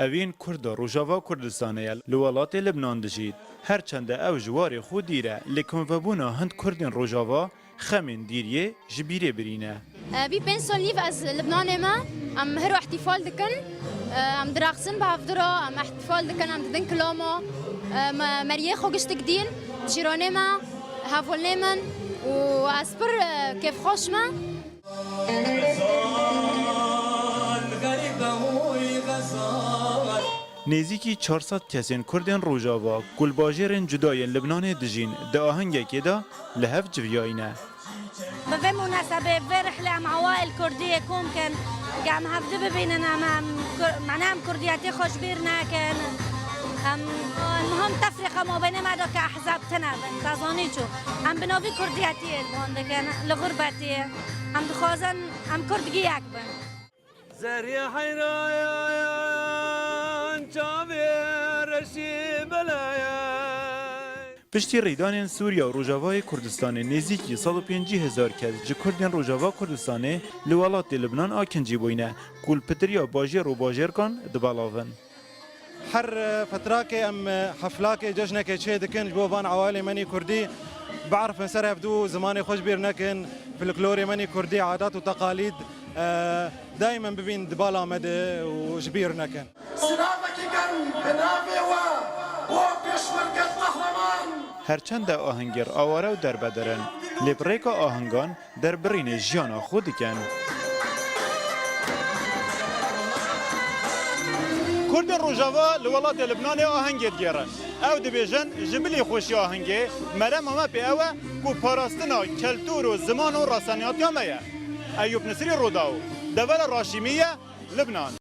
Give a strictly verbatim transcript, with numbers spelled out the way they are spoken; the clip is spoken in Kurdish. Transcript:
Evîn Kurda Rojava Kurdistanê ye, li welatê Libnan dijît. Her çende ew ji warê xwe dîr e, lê komvebûna hind Kurdên Rojava xemên dîriyê ji bîrê birîne. Vî pênc sal nîv ez Libnanê me, em her ihtifal dikin, em diraxsin bi hevdira, em ihtifal dikin, em didin kilama, me-, meriyê xwe giştik dîn, cîranê me, hevalnê min û ez pir kêfxweş me. Nêzîkî çar sed kesên Kurdên Rojava ku li bajêrên cuda yên Libnanê dijîn, di ahengekê de li hev civiyayî ne. Bi vê munasebê, vê rihlê em hewayê li Kurdiyê kom kin, ke em hevdi bibînin, em, em Kur-, mane em Kurdiyetê xwe ji bîr nekin. Em, muhim tefrîqa mabênê me de ke ehzab tune bin, te zanî çû. Em bi navî Kurdiyetiyê li van dikin, li xurbetiyê. Em dixwazin em Kurd gi yek bin. Zerrî heyrayan çavê reşî bilayan. Piştî rêdanên Sûriya û Rojavayê Kurdistanê nêzîkî sed û pêncî hezar kes ji Kurdên Rojava Kurdistanê li welatê Libnan akincî bûyne, ku li pitiriya bajêr û bajêrkan dibelavin. Her, e, fetrakê em, e, heflakê, cejnekê çê dikin ji bo van ewalê menî kurdî, biarifin ser hevdû, zimanê xwe ji bîr nekin, folklorê menî kurdî, adat û teqalîd, e, daîmen bibîn di bala me de û ji bîr nekin. Silavekî germ bi navê we bo pêşmerge qehreman. Her çende ahengêr aware û derbeder in, lê bi rêka ahengan derbirînê jiyana xwe dikin. Kurdên Rojava li welatê Libnanê ahengê digêrin. Ew dibêjin, ji bilî xweşiya ahengê, merema me pê ew e ku parastina keltûr û ziman û rastaniyatiya me ye. Eyûp Nisrî, Rûdaw, Devela Raşîmî ye, Libnan.